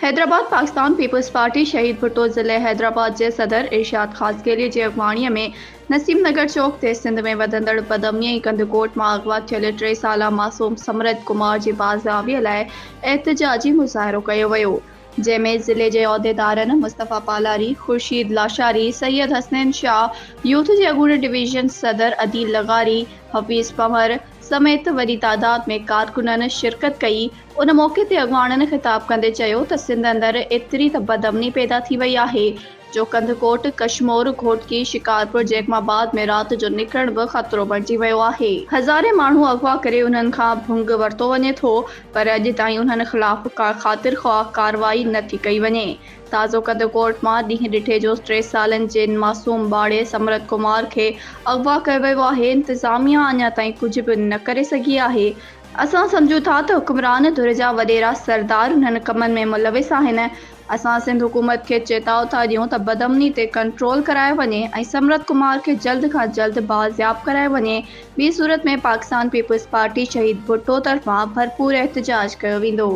Hyderabad, Pakistan peoples party شهيد ڀٽو ضلعي حيدرآباد جي صدر ارشاد خاصخيلي جي اڳواڻي ۾ نسيم نگر چوڪ تي سنڌ ۾ وڌندڙ بدامني ۽ ڪنڌڪوٽ مان اغوا ٿيل ٽي سالا معصوم ثمرت ڪمار جي بازيابي لاء احتجاجي مظاهرو ڪيو ويو جنهن ۾ ضلعي جي عهديدارن مصطفيٰ پالاري، خورشيد لاشاري، سيد حسنين شاهه، يوٿ جي اڳوڻي ڊويزن صدر عديل لغاري، حفيظ پنهور سميت وڏي تعداد ۾ ڪارڪنن شرڪت ڪئي. ان موقعي تي اڳواڻن خطاب ڪندي چيو ته سنڌ اندر ايتري ته بدامني پيدا ٿي وئي آهي جو ڪنڌڪوٽ، ڪشمور، گهوٽڪي، شڪارپور، جيڪب آباد ۾ رات جو نڪرڻ به خطرو بڻجي ويو آهي. هزارين ماڻهو اغوا ڪري انهن کان ڀنگ ورتو وڃي ٿو پر اڄ تائين انهن خلاف ڪا خاطر خواهه ڪارروائي نه ٿي ڪئي وڃي. تازو ڪنڌڪوٽ مان ڏينهن ڏٺي جو ٽي سالن جي معصوم ٻاڙي ثمرت ڪمار کي اغوا ڪيو ويو آهي، انتظاميا اڃا تائين ڪجهه به نه ڪري سگهي آهي. اسان سمجهون ٿا ته حڪمران ڌر جا وڏيرا سردار انهن ڪمن ۾ ملوث آهن. اسان سنڌ حڪومت کي چيتاء ٿا ڏيون ته بدامني تي ڪنٽرول ڪرايو وڃي ۽ ثمرت ڪمار کي جلد کان جلد بازياب ڪرايو وڃي ٻي صورت ۾ پاڪستان پيپلز پارٽي شهيد ڀٽو طرفان ڀرپور احتجاج ڪيو ويندو.